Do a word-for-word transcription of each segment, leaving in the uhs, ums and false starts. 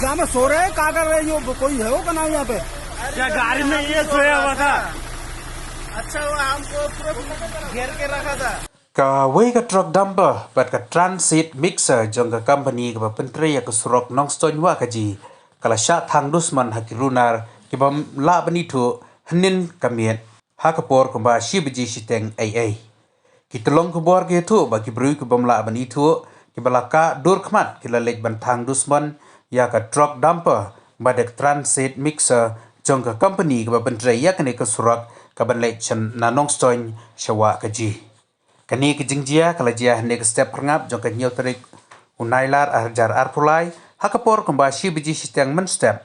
यहाँ में सो रहे हैं, क्या कर रहे हैं, ये कोई है वो का नाम यहाँ पे? क्या गाड़ी में ये सोया हुआ था? अच्छा हुआ हमको पूरा घेर के रखा था। Ka wei ka truck dumper bad ka transit mixer jong ka company kaba pyntrei ïa ka surok Nongstoiñ Wahkaji ka la shah thang dusmon ha ki runar ki bym lah ban ithuh hynnin ka miet ha ka por kumba shi baje shiteng eiei. Ki tyllong khubor ki ïathuh ba ki briew ki bym lah ban ithuh kiba la kah dur khmat ki la leit ban thang dusmon ïa ka truck dumper bad ka transit mixer jong ka company kaba pyntrei ïa kane ka surok kaban leit sha na Nongstoiñ sha Wahkaji. Kane ka jingjia ka la jia hynne ka step phyrngap jong ka hynñiew tarik u Nailar ar hajar arphew lai ha ka por kumba shi baje shiteng mynstep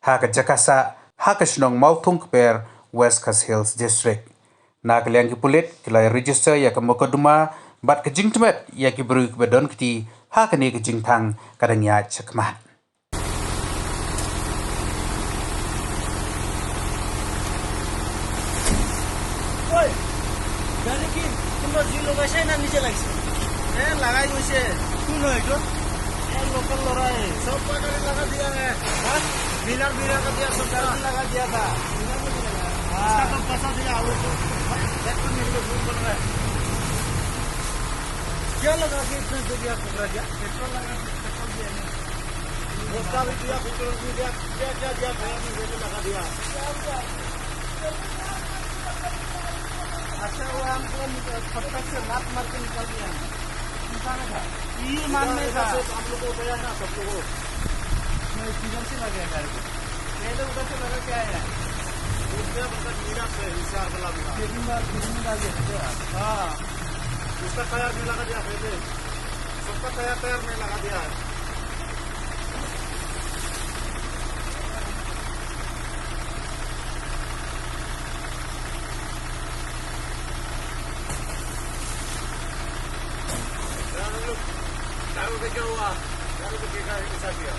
ha ka jaka sah ha ka shnong Mawthung Kper, West Khasi Hills District. Na ka liang ki pulit ki la register ïa ka mukotduma bad ka jingtmet ïa ki briew kiba don kti ha kane ka jingthang ka dang ïaid shakhmat. ওই, গাড়ি কি তোমরা দুই লোক আসে না নিচে লাগছে? এ, লাগাই গৈছে। কোন হয় এইটো? এ, লোকেল ল'ৰাই। সব গাড়ি লাগা দিয়া হে। হা? মিলাৰ, মিলাৰ কা দিয়া, সব গাড়ি লাগা দিয়া থা। হা। ইছকা তো পইচা দিয়া, আলু তো। এক তো নিকলো, ভুল বন ৰা হে। क्या लगा के इतना दे दिया, पकड़ा गया? पेट्रोल लगा, पेट्रोल दिया नहीं। उसका भी दिया, पेट्रोल भी दिया, क्या, क्या दिया, भैया ने रेडी लगा दिया। अच्छा, वो हमको निक-, फटक से लात मार के निकाल दिया है। इंसान था। ये मान में था। इधर से हम लोग को गया ना, सब लोगों को। नहीं, किधर से लगा गाड़ी को? पहले उधर से लगा के आया है। वो क्या पता, मीरा से हिसार वाला मिला। कितनी बार, कितनी बार ये हो गया? हाँ। उसका टायर में लगा दिया पहले। सबका टायर, टायर में लगा दिया है। दारू, दारू पे क्या हुआ? दारू पे क्या हिसाब किया?